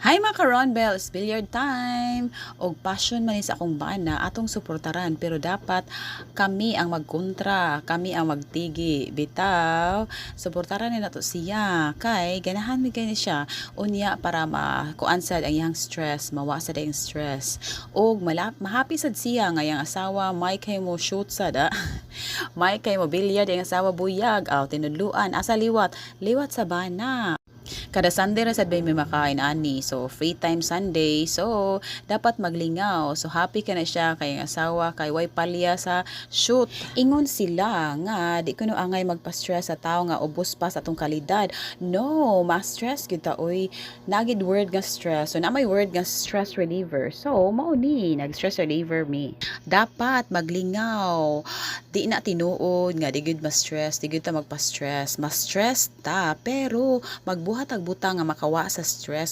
Hi, mga ka-Ron Bells, billiard time! Og passion man ni sa akong bana, atong suportaran, pero dapat kami ang magkontra, kami ang magtigi. Bitaw, suportaran ni nato siya kay ganahan mi kay ni siya. Unya para ma kuan sad ang iyang stress, mawa sad ang stress. Og malap mahappy sad siya nga iyang asawa may kay mo shoot sad ah. May kay mo billiard ang asawa buyag, aw tinudluan asa liwat, liwat sa bana. Kada Sunday ra sad bay may makain ani. So free time Sunday. So dapat maglingaw. So happy ka na siya kay ang asawa kay way palya sa shoot. Ingon sila nga di kuno angay magpa-stress sa tao nga ubos pa sa atong kalidad. No, ma-stress gyud ta oy. Nagid word nga stress. So na may word nga stress reliever. So mao ni nag-stress reliever mi. Dapat maglingaw. Di na tinuod nga di gyud ma-stress, di gyud ta magpa-stress. Ma-stress ta pero magbuhat og butang nga makawa sa stress nga